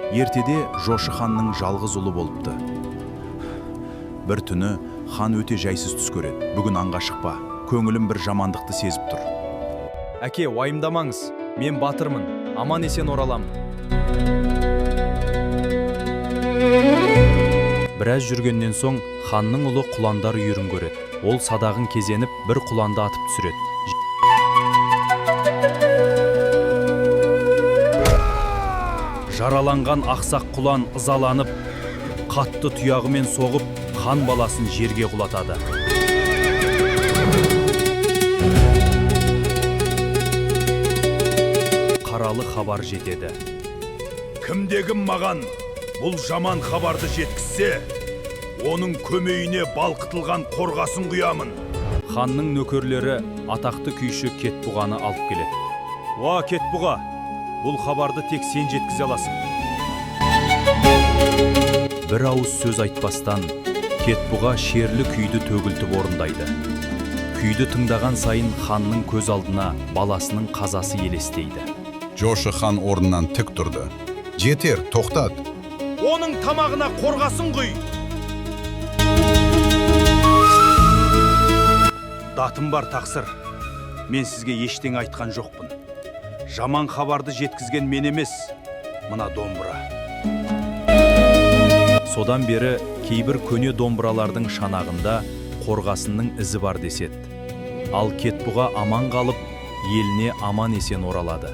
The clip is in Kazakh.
Ертеде Жошы ханның жалғыз ұлы болыпты. Бір түні хан өте жайсыз түс көреді. Бүгін аңға шықпа, көңілім бір жамандықты сезіп тұр. Әке, уайымдамаңыз, мен батырмын, аман есен ораламын. Біраз жүргеннен соң ханның ұлы құландар үйірін көреді. Ол садағын кезеніп, бір құланды атып түсіреді. Жараланған ақсақ құлан ызаланып, қатты тұяғымен соғып, хан баласын жерге құлатады. Қаралы хабар жетеді. Кімде-кім маған бұл жаман хабарды жеткізсе, оның көмейіне балқытылған қорғасын құямын. Ханның нөкерлері атақты күйші Кетбұғаны алып келеді. Уа, Кетбұға, бұл хабарды тек сен жеткізе аласың. Бір ауыз сөз айтпастан Кетбұға шерлі күйді төгілтіп орындайды. Күйді тыңдаған сайын ханның көз алдына баласының қазасы елестейді. Жошы хан орнынан тік тұрды. Жетер, тоқтат. Оның тамағына қорғасын құй. Датым бар, тақсыр. Мен сізге ештеңе айтқан жоқпын. Жаман хабарды жеткізген мен емес, мына домбыра. Содан бері кейбір көне домбыралардың шанағында қорғасынның ізі бар деседі. Ал Кетбұға аман қалып, еліне аман есен оралады.